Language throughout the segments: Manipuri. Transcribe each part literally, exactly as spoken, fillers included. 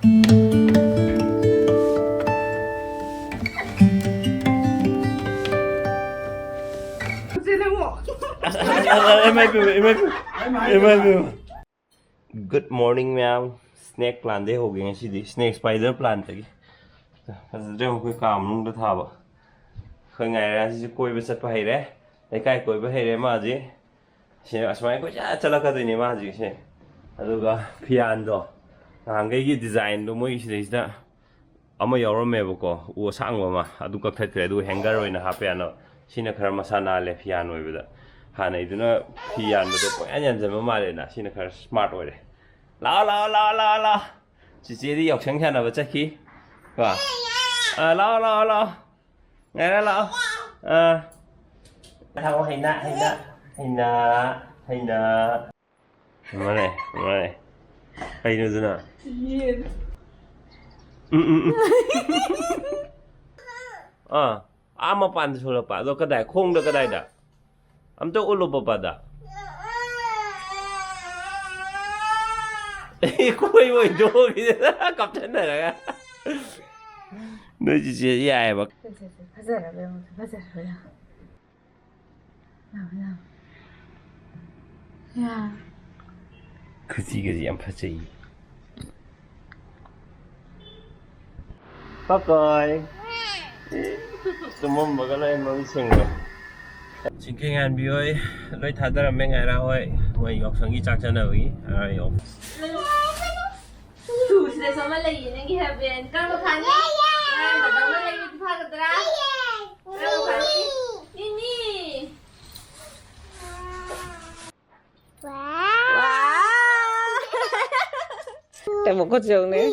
Good morning, ꯃꯌꯥꯝ꯫ Snake plant ꯇꯒꯤ ꯍꯧꯒꯦ ꯉꯁꯤꯗꯤ, snake spider plant ꯇꯒꯤ꯫ ꯐꯖꯗ꯭ꯔꯦ, ꯑꯩꯈꯣꯏ ꯀꯥ ꯃꯅꯨꯡꯗ ꯊꯥꯕ꯫ ꯑꯩꯈꯣꯏ ꯉꯥꯏꯔꯥꯁꯤꯁꯨ ꯀꯣꯏꯕ ꯆꯠꯄ ꯍꯩꯔꯦ, ꯂꯩꯀꯥꯏ ꯀꯣꯏꯕ ꯍꯩꯔꯦ ꯃꯥꯁꯦ꯫ ꯁꯤ ꯑꯁꯨꯃꯥꯏꯅ ꯀꯣꯏꯆꯠ ꯆꯠꯂꯛꯀꯗꯣꯏꯅꯦ ꯃꯥ ꯍꯧꯖꯤꯛꯁꯦ꯫ ꯑꯗꯨꯒ ꯐꯤꯌꯥꯟꯗꯣ, ꯅꯍꯥꯟꯈꯩꯒꯤ design ꯗꯣ ꯃꯣꯏꯒꯤ ꯁꯤꯗꯩꯁꯤꯗ ꯑꯃ ꯌꯥꯎꯔꯝꯃꯦꯕꯀꯣ, ꯎ ꯑꯁꯥꯡꯕ ꯑꯃ, ꯑꯗꯨ ꯀꯛꯊꯠꯈ꯭ꯔꯦ꯫ ꯑꯗꯨꯒ hanger ꯑꯣꯏꯅ ꯍꯥꯞꯄ ꯌꯥꯅꯕ꯫ ꯁꯤꯅ ꯈꯔ ꯃꯁꯥ ꯅꯥꯜꯂꯦ ꯐꯤꯌꯥꯟ ꯑꯣꯏꯕꯗ꯫ ꯍꯥꯟꯅꯩꯗꯨꯅ ꯐꯤ ꯌꯥꯟꯕꯗꯣ ꯄꯪꯌꯥꯟ ꯌꯥꯟꯁꯤꯟꯕ ꯃꯥꯜꯂꯦꯅ, ꯁꯤꯅ ꯈꯔ smart ꯑꯣꯏꯔꯦ꯫ ꯂꯥꯛꯑꯣ, ꯂꯥꯛꯑꯣ, ꯂꯥꯛꯑꯣ, ꯂꯥꯛꯑꯣ, ꯂꯥꯛꯑꯣ꯫ ꯆꯤꯆꯦꯗꯤ ꯌꯥꯎꯁꯪ ꯁꯥꯟꯅꯕ ꯆꯠꯈꯤ꯫ ꯀꯣ? ꯑ, ꯂꯥꯛꯑꯣ, ꯂꯥꯛꯑꯣ, ꯂꯥꯛꯑꯣ꯫ ꯉꯥꯏꯔ ꯂꯥꯛꯑꯣ꯫ ꯑ꯫ ꯊꯥꯡꯉꯣ, ꯍꯩꯅ, ꯍꯩꯅ, ꯍꯩꯅ, ꯍꯩꯅ꯫ ꯃꯥꯅꯦ, ꯃꯥꯅꯦ꯫ ꯀꯩꯅꯣꯗꯨꯅ? ꯌꯦꯟ꯫ ꯎꯝ, ꯎꯝ, ꯎꯝ꯫ ꯑꯥ, ꯑꯥ ꯃꯄꯥꯟꯗ ꯁꯣꯂꯛꯄ꯫ ꯑꯗꯣ ꯀꯗꯥꯏ? ꯈꯣꯡꯗ ꯀꯗꯥꯏꯗ? ꯑꯝꯇ ꯎꯠꯂꯣ ꯄꯄꯥꯗ꯫ ꯑꯦ, ꯀꯣꯏ ꯑꯣꯏꯗꯣꯛꯈꯤꯗꯅ ꯀꯞꯊꯠꯅꯔꯒ꯫ ꯅꯣꯏ ꯆꯤꯆꯦ ꯌꯥꯏꯑꯕ꯫ ꯁꯦ, ꯁꯦ, ꯁꯦ, ꯐꯖꯔꯕ ꯌꯦꯡꯉꯨ, ꯐꯖꯔꯕ ꯌꯦꯡꯉꯨ꯫ ꯂꯥꯎ, ꯂꯥꯎ꯫ ꯌꯥ꯫ ꯈꯨꯖꯤ, ꯈꯨꯖꯤ ꯌꯥꯝ ꯐꯖꯩ꯫ ꯄꯀꯣꯏ꯫ ꯇꯨꯝꯃꯝꯕꯒ ꯂꯩꯔꯝꯕ ꯃꯤꯁꯤꯡꯗꯣ꯫ ꯆꯤꯡꯈꯩꯉꯥꯟꯕꯤ ꯍꯣꯏ ꯂꯣꯏ ꯊꯥꯗꯔꯝꯃꯦ, ꯉꯥꯏꯔꯥ ꯍꯣꯏ꯫ ꯃꯣꯏ ꯌꯥꯎꯁꯪꯒꯤ ꯆꯥꯛ ꯆꯥꯅꯕꯒꯤ꯫ ꯑꯥ, ꯌꯥꯎ-꯫ ꯇꯨ, ꯁꯤꯗꯁꯨ ꯑꯃ ꯂꯩꯌꯦ, ꯅꯪꯒꯤ hair band꯫ ꯀꯔꯝꯕ ꯐꯥꯅꯤ? ꯉꯔꯥꯡ ꯕꯗꯧꯅ ꯂꯩꯕꯗꯨ ꯐꯥꯒꯗ꯭ꯔꯥ? ꯀꯔꯝꯕ ꯐꯥꯅꯤ? ꯅꯤꯅꯤ꯫ ꯋꯥ! ꯋꯥ! ꯇꯥꯃꯣ ꯈꯨꯠꯁꯦ ꯌꯦꯡꯉꯨꯅꯦ꯫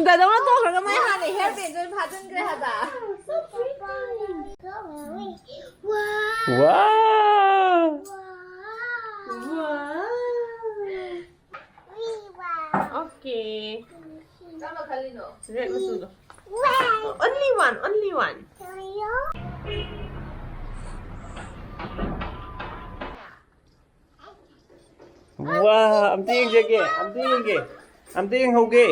ꯗꯥꯗꯥ ꯇꯣꯛꯈ꯭ꯔꯒ ꯃꯥꯏ ꯍꯥꯟꯅ hair band ꯗꯣ ꯑꯣꯏꯅ ꯐꯥꯖꯤꯟꯈ꯭ꯔꯦ ꯍꯥꯏꯕ꯫ ꯋꯥ! ꯋꯥ! Okay. ꯀꯔꯝꯕ ꯈꯜꯂꯤꯅꯣ? Red ꯃꯆꯨꯗꯣ꯫ Only one, only one. ꯋꯥ, ꯑꯝꯇ ꯌꯦꯡꯖꯒꯦ, ꯑꯝꯇ ꯌꯦꯡꯒꯦ, ꯑꯝꯇ ꯌꯦꯡꯍꯧꯒꯦ꯫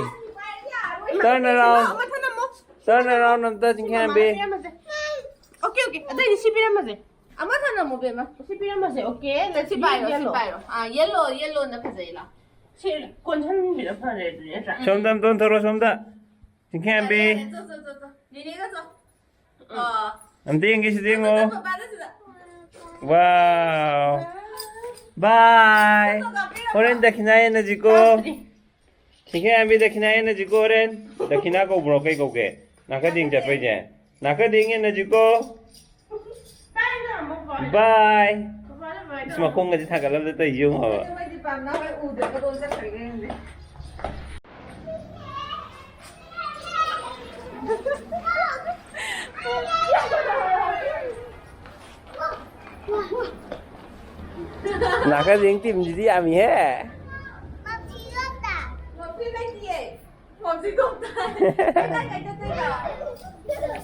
Turn around꯫ ꯑꯃ ꯊꯅꯝꯃꯣ꯫ Turn around ꯑꯝꯇ, ꯆꯤꯡꯈꯩꯍꯥꯟꯕꯤ꯫ ꯑꯃꯁꯦ꯫ Okay, okay. ꯑꯗꯩꯗꯤ ꯁꯤ ꯄꯤꯔꯝꯃꯁꯦ꯫ ꯑꯃ ꯊꯅꯝꯃꯣ, ꯕꯦꯝꯃ꯫ ꯁꯤ ꯄꯤꯔꯝꯃꯁꯦ, okay? ꯁꯤ ꯄꯥꯏꯔꯣ, ꯁꯤ ꯌꯦꯜꯂꯣ꯫ ꯄꯥꯏꯔꯣ꯫ ꯑꯥ, yellow, yellowꯅ ꯐꯖꯩ, ꯂꯥꯎ꯫ ꯁꯤ ꯀꯣꯟꯁꯤꯟꯕꯤꯔ ꯐꯔꯦ ꯑꯗꯨꯗꯤ, ꯅꯠꯇ꯭ꯔꯥ? ꯁꯣꯝꯗ ꯑꯝꯇ ꯑꯣꯟꯊꯣꯔꯛꯑꯣ, ꯁꯣꯝꯗ꯫ ꯆꯤꯡꯈꯩꯍꯥꯟꯕꯤ꯫ ꯌꯥꯔꯦ, ꯌꯥꯔꯦ, ꯆꯣ, ꯆꯣ, ꯆꯣ, ꯆꯣ꯫ ꯅꯦꯅꯦꯒ ꯆꯣ꯫ ꯑꯥ꯫ ꯑꯝꯇ ꯌꯦꯡꯒꯦ, ꯁꯤꯗ ꯌꯦꯡꯉꯣ꯫ ꯆꯣ, ꯆꯣ, ꯆꯣ, ꯄꯥꯏꯔꯣ ꯁꯤꯗ꯫ Wow. Bye. ꯆꯣ, ꯆꯣ, ꯄꯤꯔꯝꯃꯣ꯫ ꯍꯣꯔꯦꯟ ꯗꯈꯤꯅꯥ ꯌꯦꯟꯅꯁꯤꯀꯣ꯫ ꯆꯥꯗ꯭ꯔꯤ꯫ ꯆꯤꯡꯈꯩꯍꯥꯟꯕꯤ, ꯗꯈꯤꯅꯥ ꯌꯦꯟꯅꯁꯤꯀꯣ ꯍꯣꯔꯦꯟ꯫ ꯗꯈꯤꯅꯥ ꯀꯧꯕ꯭ꯔꯣ, ꯀꯩ ꯀꯧꯒꯦ? ꯅꯥꯀꯗꯦꯡ ꯆꯠꯄꯩꯁꯦ꯫ ꯅꯥꯀꯗꯦꯡ ꯌꯦꯟꯅꯁꯤꯀꯣ꯫ Bye. ꯏꯁ, ꯃꯈꯣꯡꯒꯁꯦ ꯊꯥꯡꯒꯠꯂꯝꯗ ꯇꯧꯔꯤꯁꯦ ꯌꯦꯡꯉꯣ ꯍꯥꯏꯕ꯫ ꯅꯥꯀꯗꯦꯡ ꯇꯤꯝꯁꯤꯗꯤ ꯌꯥꯝꯃꯤꯍꯦ꯫ ꯃꯐꯤ ꯂꯩꯇꯤꯌꯦ꯫ ꯃꯐꯤ ꯂꯩꯇꯤꯌꯦ꯫ ꯃꯐꯤ ꯀꯣꯛ ꯇꯥꯏ꯫ ꯀꯗꯥꯏ ꯀꯥꯏ ꯆꯠꯇꯣꯏꯅꯣ?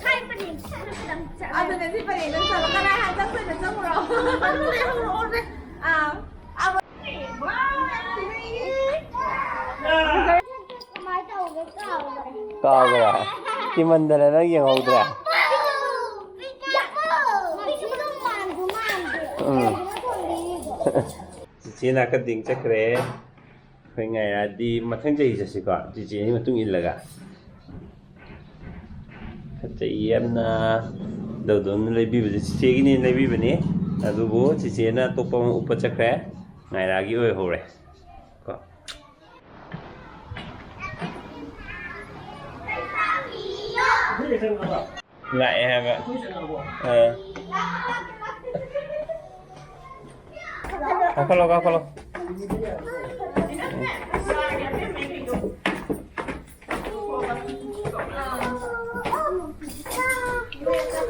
ꯁ꯭ꯋꯥꯏ ꯄꯔꯦꯡ ꯁ꯭ꯋꯥꯏꯗ ꯈꯤꯇꯪ ꯆꯠꯂꯦ꯫ ꯑꯗꯨꯅꯦ ꯁꯤ ꯄꯔꯦꯡꯗ ꯆꯠꯂꯣ꯫ ꯀꯅꯥ ꯍꯥꯟꯅ ꯆꯪꯗꯣꯏꯅꯣ? ꯆꯪꯉꯨꯔꯣ꯫ ꯑꯗꯨꯅꯦ ꯍꯧꯔꯛꯑꯣꯅꯦ꯫ ꯑꯥ꯫ ꯀꯃꯥꯏ ꯇꯧꯒꯦ ꯀꯥꯎꯒ꯭ꯔꯦ꯫ ꯀꯥꯎꯒ꯭ꯔꯦ? ꯀꯤꯃꯟꯗꯅ ꯅꯪ ꯌꯦꯡꯍꯧꯗ꯭ꯔꯦ? ꯎꯝ꯫ ꯆꯤꯆꯦ ꯅꯥꯀꯗꯤꯡ ꯆꯠꯈ꯭ꯔꯦ꯫ ꯑꯩꯈꯣꯏ ꯉꯥꯏꯔꯗꯤ ꯃꯊꯪ ꯆꯍꯤ ꯆꯠꯁꯤꯀꯣ, ꯆꯤꯆꯦꯒꯤ ꯃꯇꯨꯡ ꯏꯜꯂꯒ꯫ ꯐꯖꯩ ꯌꯥꯝꯅ꯫ ꯗꯧꯗꯧꯅ ꯂꯩꯕꯤꯕꯁꯦ ꯆꯤꯆꯦꯒꯤꯅꯦꯅ ꯂꯩꯕꯤꯕꯅꯤ, ꯑꯗꯨꯕꯨ ꯆꯤꯆꯦꯅ ꯑꯇꯣꯞꯄ ꯑꯃ ꯎꯞꯄ ꯆꯠꯈ꯭ꯔꯦ꯫ ꯉꯥꯏꯔꯥꯒꯤ ꯑꯣꯏꯍꯧꯔꯦ ꯀꯣ꯫ ꯂꯥꯛꯑꯦ ꯍꯥꯏꯕ꯫ ꯑꯥ꯫ ꯀꯥꯈꯠꯂꯣ, ꯀꯥꯈꯠꯂꯣ꯫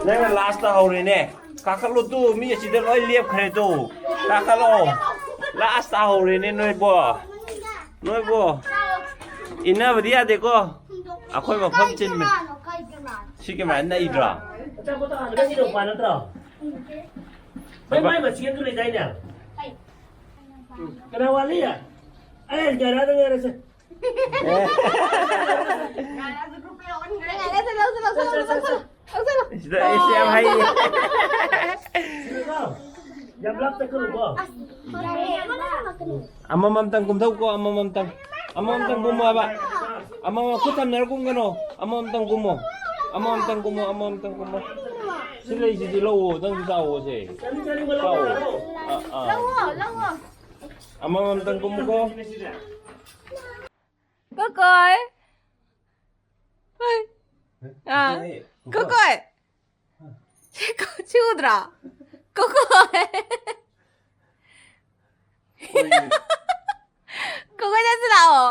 ꯅꯪꯅ ꯂꯥꯁꯇ ꯍꯧꯔꯦꯅꯦ꯫ ꯀꯥꯈꯠꯂꯣ ꯇꯨ, ꯃꯤ ꯑꯁꯤꯗ ꯂꯣꯏ ꯂꯦꯞꯈ꯭ꯔꯦ ꯇꯨ꯫ ꯀꯥꯈꯠꯂꯣ꯫ ꯂꯥꯁꯇ ꯍꯧꯔꯦꯅꯦ ꯅꯣꯏꯕꯣ꯫ ꯅꯣꯏꯕꯣ꯫ ꯏꯟꯅꯕꯗꯤ ꯌꯥꯗꯦꯀꯣ꯫ ꯑꯩꯈꯣꯏ ꯃꯐꯝ ꯆꯤꯟꯕꯅꯤ꯫ ꯁꯤ ꯀꯃꯥꯏꯅ ꯅꯛꯏꯗ꯭ꯔꯣ? ꯑꯆꯥꯄꯣꯠꯇꯣ ꯍꯥꯟꯅ ꯅꯪꯒꯤ ꯅꯨꯄꯥ ꯅꯠꯇ꯭ꯔꯣ? ꯃꯩ ꯃꯥꯏ ꯃꯆꯦ ꯑꯃꯁꯨ ꯂꯩꯗꯥꯏꯅꯦ? ꯀꯅꯥ ꯋꯥꯠꯂꯤ? ꯑꯩ ꯒꯥꯔꯥꯗ ꯉꯥꯏꯔꯁꯦ꯫ ꯁꯤꯗ ꯑꯩꯁꯦ ꯌꯥꯝ ꯍꯩꯌꯦ꯫ ꯌꯥꯝ ꯂꯥꯞꯇ ꯀꯜꯂꯨꯀꯣ꯫ ꯑꯃꯃꯝꯇꯪ ꯀꯨꯝꯊꯧꯀꯣ, ꯑꯃꯃꯝꯇꯪ꯫ ꯑꯃꯃꯝꯇꯪ ꯀꯨꯝꯃꯣ ꯍꯥꯏꯕ꯫ ꯑꯃꯃꯝ ꯈꯨꯠ ꯊꯝꯅꯔ ꯀꯨꯝꯒꯅꯣ꯫ ꯑꯃꯃꯝꯇꯪ ꯀꯨꯝꯃꯣ꯫ ꯑꯃꯃꯝꯇꯪ ꯀꯨꯝꯃꯣ, ꯑꯃꯃꯝꯇꯪ ꯀꯨꯝꯃꯣ꯫ ꯁꯤ ꯂꯩꯁꯤꯗꯤ ꯂꯧꯑꯣ, ꯅꯪꯁꯨ ꯆꯥꯎꯑꯣ ꯁꯦ꯫ ꯆꯥꯎꯑꯣ꯫ ꯑꯥ, ꯑꯥ꯫ ꯂꯧꯑꯣ, ꯂꯧꯑꯣ꯫ ꯑꯃꯃꯝꯇꯪ ꯀꯨꯝꯃꯨꯀꯣ꯫ ꯀꯣꯀꯣꯏ꯫ ꯍꯣꯏ꯫ ꯑꯥ꯫ ꯀꯣꯀꯣꯏ꯫ ꯁꯤ ꯎꯗ꯭ꯔꯣ? ꯀꯣꯀꯣꯏ꯫ ꯀꯣꯀꯣꯏ ꯆꯠꯁꯤ ꯂꯥꯛꯑꯣ꯫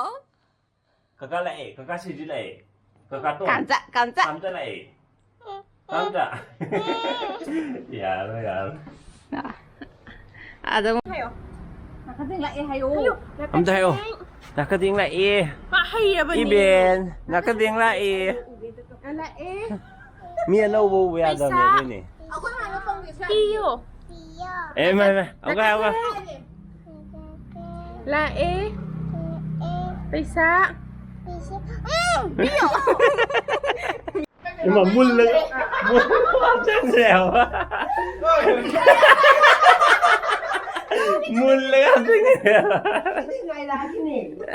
ꯀꯀꯥ ꯂꯥꯛꯑꯦ, ꯀꯀꯥ ꯁꯤꯖꯤ ꯂꯥꯛꯑꯦ꯫ ꯀꯀꯥ ꯇꯣꯟ꯫ ꯀꯥꯝꯆꯥ, ꯀꯥꯝꯆꯥ꯫ ꯀꯥꯝꯆꯥ ꯂꯥꯛꯑꯦ꯫ ꯀꯥꯝꯆꯥ꯫ ꯌꯥꯔꯣꯏ, ꯌꯥꯔꯣꯏ꯫ ꯑꯗꯨꯝ ꯍꯥꯏꯌꯣ꯫ ꯅꯥꯀꯗꯦꯡ ꯂꯥꯛꯑꯦ ꯍꯥꯏꯌꯣ꯫ ꯑꯝꯇ ꯍꯥꯏꯌꯣ꯫ ꯅꯥꯀꯗꯦꯡ ꯂꯥꯛꯑꯦ꯫ ꯃꯥ ꯍꯩꯔꯕꯅꯦ꯫ ꯏꯕꯦꯟ, ꯅꯥꯀꯗꯦꯡ ꯂꯥꯛꯑꯦ꯫ ꯂꯥꯛꯑꯦ꯫ ꯃꯤ ꯑꯅꯧꯕ ꯎꯕ ꯌꯥꯗꯕꯅꯦ, ꯄꯩꯁꯥ꯫ ꯑꯗꯨꯏꯅꯦ꯫ ꯑꯩꯈꯣꯏ ꯃꯥꯅ ꯐꯪꯗꯣꯏꯁꯦ꯫ ꯄꯤꯌꯣ꯫ ꯑꯦ, ꯃꯥ, ꯃꯥ, ꯑꯃꯨꯛꯀ ꯍꯥꯏ, ꯑꯃꯨꯛꯀ ꯍꯥꯏ꯫ ꯂꯥꯛꯑꯦ꯫ ꯄꯩꯁꯥ꯫ ꯄꯤꯌꯣ꯫ ꯏꯃꯥ, ꯃꯨꯜꯂꯒ, ꯃꯨꯜꯂꯒ ꯆꯪꯈ꯭ꯔꯦ ꯍꯥꯏꯕ꯫ ꯃꯨꯜꯂꯒ ꯆꯪꯈ꯭ꯔꯦ ꯍꯥꯏꯕ꯫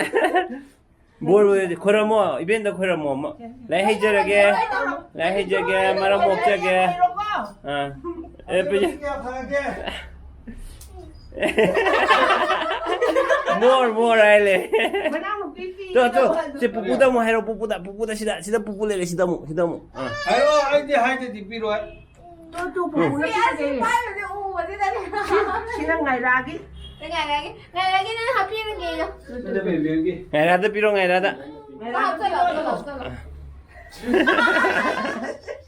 ꯕꯣꯔ ꯑꯣꯏꯔꯗꯤ ꯈꯣꯏꯔꯝꯃꯣ, ꯏꯕꯦꯟꯗ ꯈꯣꯏꯔꯝꯃꯣ꯫ ꯃ-, ꯂꯥꯏ ꯍꯩꯖꯔꯒꯦ, ꯂꯥꯏ ꯍꯩꯖꯒꯦ, ꯃꯔꯝ ꯃꯣꯛꯆꯒꯦ꯫ ꯑꯥ꯫ ꯑꯦ, ꯄꯤ-, ꯀꯌꯥ ꯐꯪꯉꯒꯦ? ꯃꯣꯔ, ꯃꯣꯔ ꯍꯥꯏ ꯂꯩ꯫ ꯃꯅꯥꯎꯅꯨꯄꯤ ꯄꯤ꯫ ꯇꯣ, ꯇꯣ, ꯁꯤ ꯄꯨꯄꯨꯗ ꯑꯃꯨꯛ ꯍꯥꯏꯔꯣ, ꯄꯨꯄꯨꯗ, ꯄꯨꯄꯨꯗ ꯁꯤꯗ, ꯁꯤꯗ ꯄꯨꯄꯨ ꯂꯩꯔꯦ, ꯁꯤꯗ ꯑꯃꯨꯛ, ꯁꯤꯗ ꯑꯃꯨꯛ꯫ ꯑꯥ꯫ ꯍꯥꯏꯔꯣ, ꯑꯩꯗꯤ ꯍꯥꯏꯗꯗꯤ ꯄꯤꯔꯣꯏ꯫ ꯇꯨ, ꯇꯨ, ꯄꯨꯄꯨꯅ ꯁꯤ ꯑꯁꯤ ꯄꯤꯔꯒꯦ꯫ ꯄꯥꯏꯕꯗꯤ ꯎꯕꯁꯤꯗꯅꯦ꯫ ꯁꯤ, ꯁꯤꯅ ꯉꯥꯏꯔꯥꯒꯤ꯫ ꯉꯥꯏꯔꯥꯒꯤ, ꯉꯥꯏꯔꯥꯒꯤ ꯅꯪ ꯍꯥꯞꯄꯤꯔꯒꯦꯌꯣ꯫ ꯁꯤꯗ ꯄꯤꯔꯒꯦ꯫ ꯉꯥꯏꯔꯥꯗ ꯄꯤꯔꯣ, ꯉꯥꯏꯔꯥꯗ꯫ ꯉꯥꯏꯔꯥ ꯍꯥꯞꯆꯜꯂꯣ, ꯍꯥꯞꯆꯜꯂꯣ, ꯍꯥꯞꯆꯜꯂꯣ꯫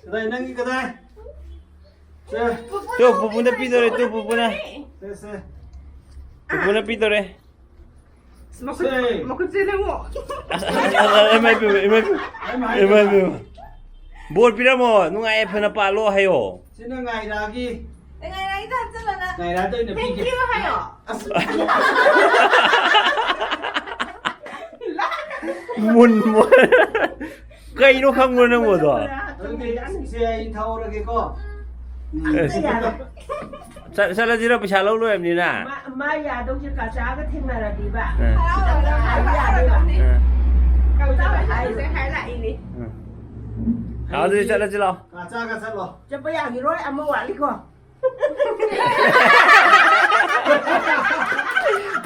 ꯀꯗꯥꯏ, ꯅꯪꯒꯤ ꯀꯗꯥꯏ? ꯁꯦ꯫ ꯇꯨ, ꯄꯨꯄꯨꯅ ꯄꯤꯗꯣꯔꯦ, ꯇꯨ, ꯄꯨꯄꯨꯅ꯫ ꯁꯦ, ꯁꯦ꯫ ꯄꯨꯄꯨꯅ ꯄꯤꯗꯣꯔꯦ꯫ ꯃꯈꯨꯠ, ꯁꯦ꯫ ꯃꯈꯨꯠꯁꯦ ꯅꯪꯉꯣ꯫ ꯑꯁ, ꯑꯁ, ꯑꯁ, ꯑꯁ, ꯏꯃꯥꯏ ꯄꯦꯝꯃ, ꯏꯃꯥꯏ ꯄꯦꯝꯃ꯫ ꯏꯃꯥꯏ ꯄꯦꯝꯃ꯫ ꯕꯣꯔ ꯄꯤꯔꯝꯃꯣ, ꯅꯨꯡꯉꯥꯏ ꯌꯥꯏꯐꯅ ꯄꯥꯜꯂꯣ ꯍꯥꯏꯌꯣ꯫ ꯁꯤꯅ ꯉꯥꯏꯔꯥꯒꯤ꯫ ꯉꯥꯏꯔꯥꯏꯗ ꯍꯥꯞꯆꯜꯂꯣꯅ꯫ ꯉꯥꯏꯔꯥꯏꯗ ꯑꯣꯏꯅ ꯄꯤꯒꯦ꯫ ꯊꯦꯡꯀ꯭ꯌꯨ ꯍꯥꯏꯌꯣ꯫ Moon moon. ꯀꯩꯅꯣ ꯈꯪꯕ꯭ꯔꯣ ꯅꯪꯕꯣꯗꯣ? ꯑꯗꯨꯗꯤ ꯁꯦ ꯑꯩ ꯊꯛꯍꯧꯔꯒꯦꯀꯣ꯫ ꯑꯦ꯫ ꯆꯠ- ꯆꯠꯂꯁꯤꯔꯣ, ꯄꯩꯁꯥ ꯂꯧ ꯂꯣꯏꯔꯕꯅꯤꯅ? ꯃꯥ- ꯃꯥ ꯌꯥꯗꯧꯁꯦ ꯀꯆꯥꯒ ꯊꯦꯡꯅꯔꯗꯤꯕ꯫ ꯑꯦ, ꯍꯥꯏꯕ ꯌꯥꯗꯦꯕ꯫ ꯑꯦ, ꯀꯧꯗꯕ ꯍꯥꯏꯁꯦ꯫ ꯑꯦ꯫ ꯑꯗꯨꯗꯤ ꯆꯠꯂꯁꯤ ꯂꯥꯛꯑꯣ꯫ ꯀꯆꯥꯒ ꯆꯠꯂꯣ꯫ ꯆꯠꯄ ꯌꯥꯈꯤꯔꯣꯏ, ꯑꯃ ꯋꯥꯠꯂꯤꯀꯣ꯫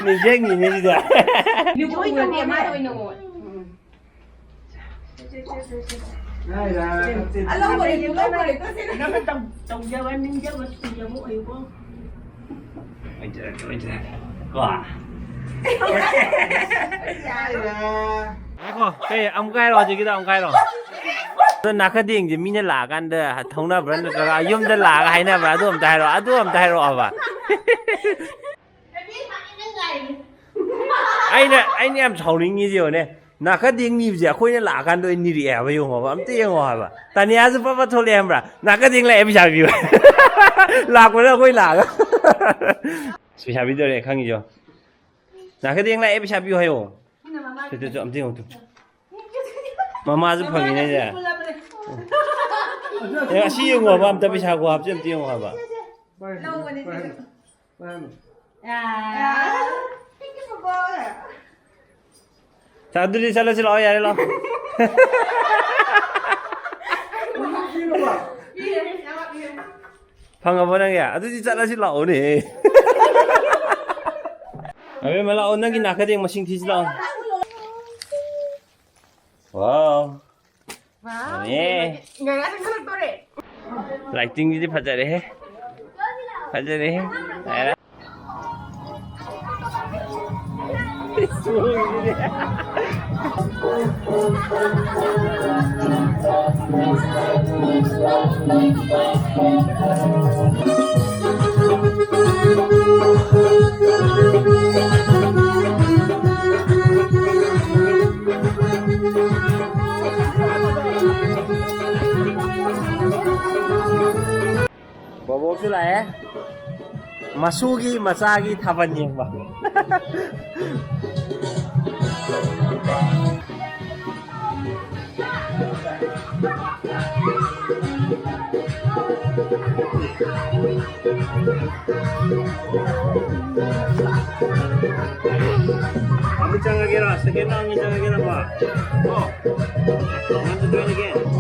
ꯅꯤꯡꯁꯤꯡꯉꯤꯅꯦ ꯁꯤꯗ꯫ ꯂꯤꯛꯑꯣꯏꯅ ꯃꯥꯅ ꯑꯣꯏꯅ ꯑꯣꯏ꯫ ꯉꯥꯏꯔꯥꯏ꯫ ꯑꯂꯧꯕꯅꯦ, ꯂꯧꯕꯅꯦ, ꯇꯁꯦꯡꯅ꯫ ꯅꯪꯅ ꯇꯧ- ꯇꯧꯖꯕ ꯅꯤꯡꯖꯕ ꯊꯨꯡꯖꯕ ꯑꯣꯏꯌꯨꯀꯣ꯫ ꯑꯣꯏꯖꯔꯛꯀꯦ, ꯑꯣꯏꯖꯔꯛꯀꯦ꯫ ꯀꯣ꯫ ꯉꯥꯏꯔꯥꯏ꯫ ꯉꯥꯏꯈꯣ, ꯀꯩ ꯑꯃꯨꯛꯀ ꯍꯥꯏꯔꯣ, ꯍꯧꯖꯤꯛꯀꯤꯗꯣ ꯑꯃꯨꯛꯀ ꯍꯥꯏꯔꯣ꯫ ꯑꯗꯣ ꯅꯥꯀꯗꯦꯡꯁꯦ ꯃꯤꯅ ꯂꯥꯛꯑꯀꯥꯟꯗ ꯊꯧꯅꯕ꯭ꯔꯥ ꯅꯠꯇ꯭ꯔꯒ ꯌꯨꯝꯗ ꯂꯥꯛꯑꯒ ꯍꯥꯏꯅꯕ꯭ꯔꯥ? ꯑꯗꯨ ꯑꯝꯇ ꯍꯥꯏꯔꯛꯑꯣ, ꯑꯗꯨ ꯑꯝꯇ ꯍꯥꯏꯔꯛꯑꯣꯕ꯫ ꯑꯩꯅ ꯑꯩꯅ ꯌꯥꯝ ꯁꯥꯎꯅꯤꯡꯉꯤꯁꯦ ꯌꯦꯡꯉꯣꯅꯦ, ꯅꯥꯀꯗꯦꯡ ꯅꯤꯕꯁꯦ ꯑꯩꯈꯣꯏꯅ ꯂꯥꯛꯑꯀꯥꯟꯗ ꯑꯣꯏꯅ ꯅꯤꯔꯛꯑꯦ ꯍꯥꯏꯕ, ꯌꯦꯡꯉꯣꯕ, ꯑꯝꯇ ꯌꯦꯡꯉꯣ ꯍꯥꯏꯕ꯫ ꯇꯅꯤꯌꯥꯁꯨ ꯄꯠ ꯄꯠ ꯊꯣꯛꯂꯛꯑꯦ ꯈꯪꯕ꯭ꯔꯥ? ꯅꯥꯀꯗꯦꯡ ꯂꯥꯛꯑꯦ, ꯄꯩꯁꯥ ꯄꯤꯌꯨ꯫ ꯂꯥꯛꯄꯗ ꯑꯩꯈꯣꯏ ꯂꯥꯛꯑꯒ ꯄꯩꯁꯥ ꯄꯤꯗꯣꯔꯦ ꯈꯪꯉꯤꯁꯦ ꯌꯦꯡꯉꯣ꯫ ꯅꯥꯀꯗꯦꯡ ꯂꯥꯛꯑꯦ, ꯄꯩꯁꯥ ꯄꯤꯌꯨ ꯍꯥꯏꯌꯣ꯫ ꯁꯤ, ꯁꯤ, ꯁꯤ, ꯑꯝꯇ ꯌꯦꯡꯉꯣ ꯇꯨ꯫ ꯃꯃꯥꯁꯨ ꯐꯪꯉꯤꯅꯦ ꯁꯦ꯫ ꯑꯦ, ꯑꯁꯤ ꯌꯦꯡꯉꯣ ꯍꯥꯏꯕ, ꯑꯝꯇ ꯄꯩꯁꯥ ꯈꯨꯍꯥꯞꯁꯦ ꯑꯝꯇ ꯌꯦꯡꯉꯣ ꯍꯥꯏꯕ꯫ ꯁꯦ, ꯑꯗꯨꯗꯤ ꯆꯠꯂꯁꯤ ꯂꯥꯛꯑꯣ, ꯌꯥꯔꯦ ꯂꯥꯛꯑꯣ꯫ ꯐꯪꯉꯕꯣ ꯅꯪꯒꯤ? ꯑꯗꯨꯗꯤ ꯆꯠꯂꯁꯤ ꯂꯥꯛꯑꯣꯅꯦ꯫ ꯑꯕꯦꯝꯃ ꯂꯥꯛꯑꯣ, ꯅꯪꯒꯤ ꯅꯥꯀꯗꯦꯡ ꯃꯁꯤꯡ ꯊꯤꯁꯤ ꯂꯥꯛꯑꯣ꯫ ꯋꯥꯎ꯫ ꯌꯥꯝꯃꯦ꯫ ꯉꯥꯏꯔꯥꯏ ꯆꯪꯁꯜꯂꯛꯇꯣꯔꯦ꯫ ꯂꯥꯏꯇꯤꯡꯁꯤꯗꯤ ꯐꯖꯔꯦꯍꯦ꯫ ꯐꯖꯔꯦꯍꯦ꯫ ꯌꯥꯔꯦ꯫ ꯕꯣꯕꯣꯛꯁꯨ ꯂꯥꯛꯑꯦ꯫ ꯃꯁꯨꯒꯤ ꯃꯆꯥꯒꯤ ꯊꯥꯕꯜ ꯌꯦꯡꯕ꯫ ꯑꯃꯨꯛ ꯆꯪꯉꯒꯦꯔꯣ? Second round ꯒꯤ ꯆꯪꯉꯒꯦꯔꯕ? ꯀꯣ? Want to join again?